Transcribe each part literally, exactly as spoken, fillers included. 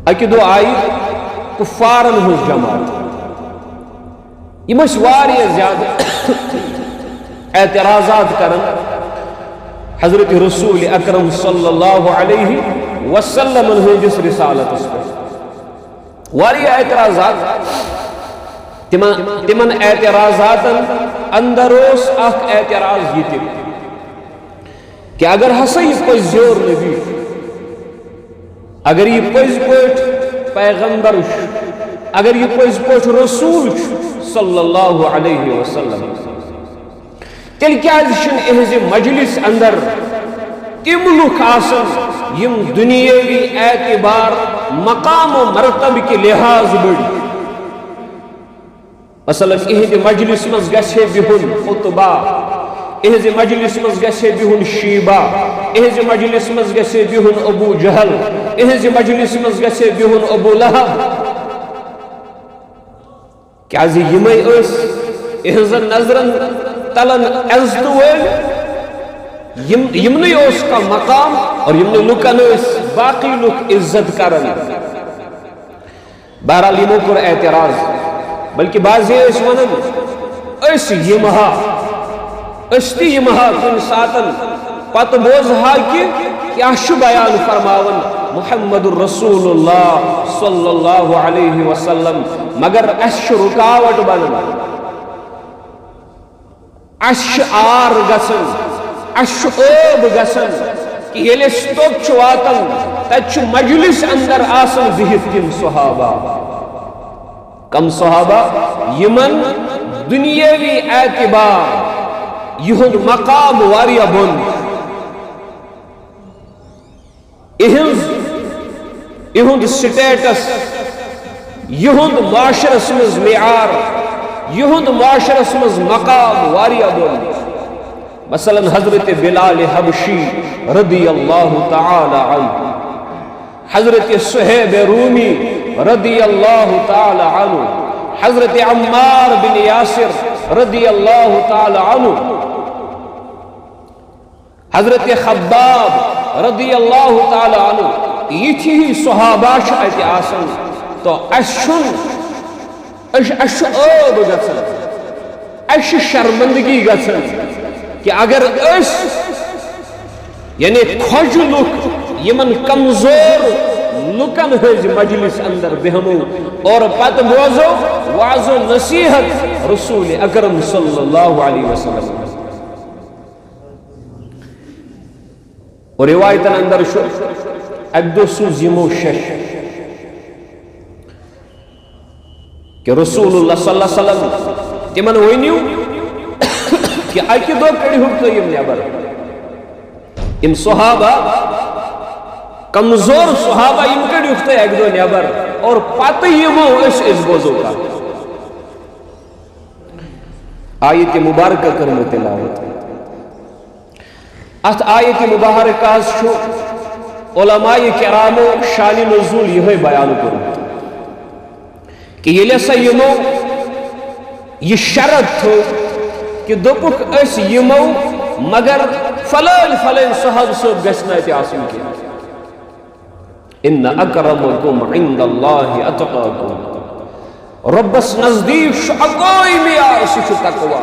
اکہِ دۄہ آیہِ کفارن ہٕنٛز جماعت۔ یِم ٲسۍ واریاہ زیادٕ اعتراضات کران حضرت رسول اکرم صلی اللہ علیہ وسلم ہٕنٛدِس رسالتس پٮ۪ٹھ۔ واریاہ اعتراضات۔ تِمن، تِمن اعتراضاتن اندر اوس اکھ اعتراض یہِ تہِ کہ اگر ہسا یہِ پٔزۍ یور نبی چھُ، اگر یہِ پٔزۍ پٲٹھۍ پیغمبر چھُ، اگر یہِ پٔزۍ پٲٹھۍ رسول چھُ صلی اللہ علیہ وسلم، تیٚلہِ کیازِ چھِنہٕ اِہنٛزِ مجلس اندر تِم لُکھ آسان یِم دُنیٲوی اعتبار، مقام و مرتبہٕ کہِ لحاظ بٔڑۍ؟ مثلاً، اِہنٛدِ مجلس منٛز گژھِ ہے بِہُن عتبہ، اِہنٛزِ مجلس منٛز گژھِ ہے بِہُن شیبہ، اِہنٛزِ مجلس منٛز گژھِ ہے بِہُن ابو جہل، اِہنٛزِ مجلس منٛز گژھِ ہے بِہُن ابو لہب۔ کیازِ یِمے ٲسۍ اِہنٛزن نظرن تلن عزتہٕ وٲلۍ، یِم، یِمنٕے اوس کانٛہہ مقام اور یِمنٕے لُکن ٲسۍ باقٕے لُکھ عزت کران۔ بہرحال، یِمو کوٚر اعتراض، بلکہ بعضے ٲسۍ ونان، أسۍ یِمہٕ ہا، أسۍ تہِ یِمہٕ ہا کُنہِ ساتن، پتہٕ بوزٕ ہا کہِ کیاہ چھُ بیان فرماوان محمد رسول اللہ صلی اللہ علیہ وسلم، مگر اسہِ چھُ رکاوٹ بنان۔ اسہِ چھِ عار گژھان، اسہِ چھُ عٲب گژھان کہ ییٚلہِ أسۍ توٚت چھِ واتان، تتہِ چھُ مجلس اندر آسان بِہِتھ تِم صحابہ۔ کم صحابہ؟ یِمن دُنیٲوی اعتبار یِہُنٛد مقام واریاہ بۄن۔ اِہِنٛز، اِہُنٛد سٹیٹس، یِہُنٛد معاشرس منٛز معیار، یِہُنٛد معاشرس منٛز مقام واریاہ بوٚڑ۔ مثلاً، حضرت بلال حبشی رضی اللہ تعالی عنہ، حضرت صہیب رومی رضی اللہ تعالی عنہ، حضرت عمار بن یاسر رضی اللہ تعالی عنہ، حضرت خباب رضی اللہ تعالی عنہ، یِتھۍ ہی صحابہ چھِ اَتہِ آسان۔ تو اَسہِ چھُنہٕ، اَسہِ، اَسہِ چھُ عٲب گژھان، اَسہِ چھِ شرمندگی گژھان کہ اگر أسۍ، یعنی کھۄجہِ لُکھ، یِمن کمزور لُکن ہٕنٛزِ مجلس اندر بیہمو اور پتہٕ بوزو وعظ و نصیحت رسول اکرم صلی اللہ علیہ وسلم۔ اور روایتن اندر چھُ، اکہِ دۄہ سوٗز یِمو شیٚش کہ رسول اللہ صلی اللہ علیہ وسلم، تِمن ؤنِو کہ اکہِ دۄہ کٔڑِہُکھ تُہۍ یِم نٮ۪بر۔ یِم صحابہ، کمزور صحابہ، یِم کٔڑِہُکھ تُہۍ اکہِ دۄہ نٮ۪بر اور پتہٕ یِمو أسۍ، أسۍ بوزو کتھ۔ آیت مبارکہ کٔرمٕژ تلاوت۔ اتھ آیت مبارکہ ہس چھُ علماء کرامو شان نزول یِہوٚے بیان کوٚرمُت کہ ییٚلہِ ہسا یِمو یہِ شرط تھوٚو کہ دوٚپُکھ، أسۍ یِمو، مگر فلٲنۍ فلٲنۍ صحابہٕ صٲب گژھِ نہٕ اَتہِ آسُن کینٛہہ۔ ان اکرمکم عند اللہ اتقاکم۔ رۄبس نزدیٖک چھُ اکوے معیار، سُہ چھُ تقوی۔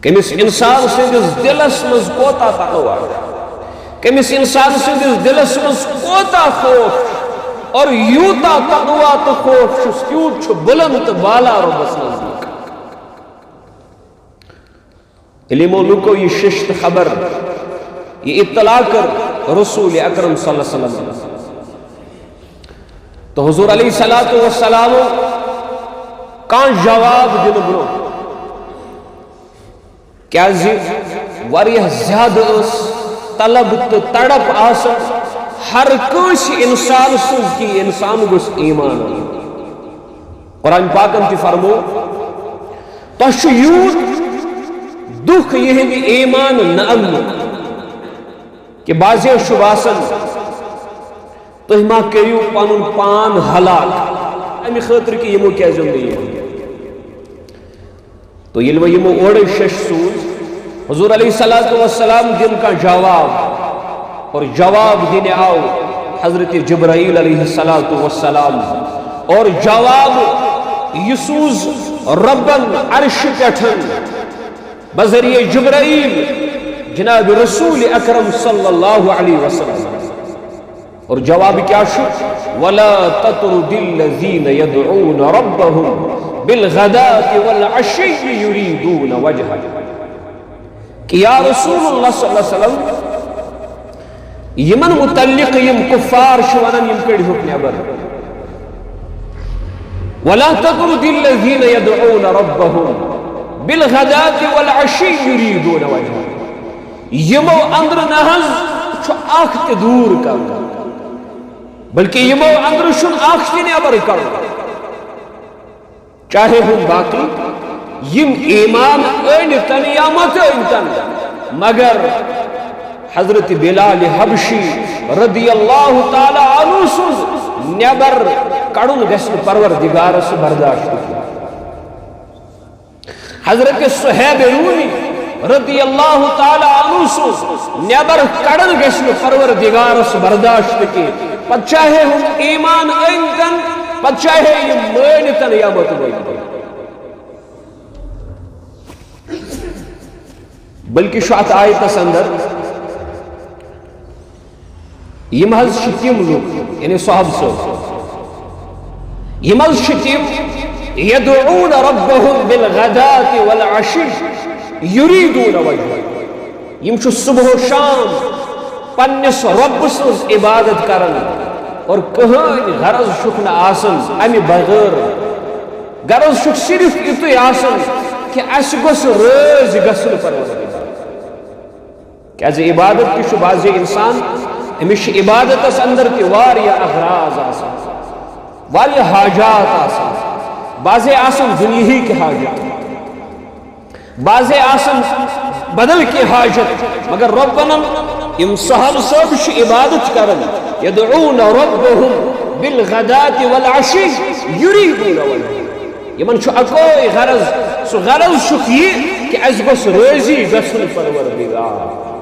کٔمِس انسان سٕنٛدِس دِلس منٛز کوتاہ تقوی چھُ، کٔمِس انسان سٕنٛدِس دِلس منٛز کوتاہ خوف چھُ، اور یوٗتاہ تقوی تہٕ خوف چھُس، تیوٗت چھُ بُلند تہٕ بالا رۄبس نزدیٖک۔ ییٚلہِ یِمو لُکو یہِ شیٚش تہٕ خبر، یہِ اطلاع کٔر رسول اکرم صلی اللہ علیہ وسلم، تہٕ حضور علیہ الصلوۃ والسلام کانٛہہ جواب دِنہٕ برونٛہہ، کیازِ واریاہ زیادٕ ٲس طلب تہٕ تڑپ آسان ہر کٲنٛسہِ انسان سٕنٛز کہِ یہِ انسان گوٚژھ ایمان اَنُن۔ قرآن پاکن تہِ فرمو، تۄہہِ چھُ یوٗت دُکھ یِہنٛدِ ایمان نہ اننُک کہ بعضے چھُ باسان تُہۍ ما کٔرِو پنُن پان ہلاک، امہِ خٲطرٕ کہِ یِمو کیازِ اوٚن نہٕ ایمان۔ تو ییٚلہِ وۄنۍ یِمو اورے شیٚش سوٗز، حضور علیہ الصلوۃ والسلام دِن کانٛہہ جواب، اور جواب دِنہِ آو حضرت جبرائیل علیہ الصلوۃ والسلام اور جواب، یہ سوز ربن عرش پٮ۪ٹھ بذریعہ جبرائیل جناب رسول اکرم صلی اللہ علیہ وسلم۔ اور جواب کیا چھُ؟ ولا تطرد الذين يدعون ربهم بالغداة والعشي يريدون وجهه۔ کہ یا رسول اللہ صلی اللہ علیہ وسلم، یمن متعلق یم کفار چھِ ونان، یم کٔڑۍ ہُکھ نٮ۪بر۔ ولا تطرد الذين يدعون ربهم بالغداة والعشي يريدون وجهه۔ یمو اندر نہ حظ چھُ اکھ تہِ دوٗر کرُن، بلکہ یمو اندر چھُنہٕ اکھ تہِ نٮ۪بر کرُن۔ چاہے ہم باقی یم ایمان أنۍ تن یا مت أنۍ تن، مگر حضرت بلال حبشی رضی اللہ تعالی عنہ سُنٛد نٮ۪بر کڑُن گژھِ نہٕ پروردگارس برداشت کینٛہہ۔ حضرت صہیب رومی رضی اللہ تعالی عنہ سُنٛد نٮ۪بر کڑُن گژھِ نہٕ پروردگارس برداشت کینٛہہ۔ پتہٕ چاہے ہم ایمان أنۍ تن، پتہٕ چاہے یم مٲنۍ تن یا مت مٲنۍ تن۔ بلکہ چھُ اتھ آیتس اندر، یم حظ چھِ تِم لوٗکھ، یعنی صحابہ صٲب، یم حظ چھِ تِم، يدعون ربهم بالغداة والعشي يريدون وجهه۔ یم چھِ صبح و شام پننس رب سٕنٛز عبادت کران اور کٕہٕنۍ غرض چھُکھ نہٕ آسان امہِ بغٲر۔ غرض چھُکھ صرف یُتُے آسان کہ اسہِ گوٚژھ رٲضۍ گژھُن پروردگار۔ کیازِ عبادت تہِ چھُ بعضے انسان، أمِس چھِ عبادتس اندر تہِ واریاہ اغراض آسان، واریاہ حاجات آسان، بعضے آسان دُنیہٕکۍ حاجات، بعضے آسان بدل کینٛہہ حاجت، مگر رۄبن یم صحابہ صٲب چھِ عبادت کران، يدعون ربهم بالغداة والعشي يريدون وجهه۔ یمن چھُ اکوے غرض، سُہ غرض چھُکھ یہِ کہ اسہِ گوٚژھ رٲضۍ گژھُن پروردگار۔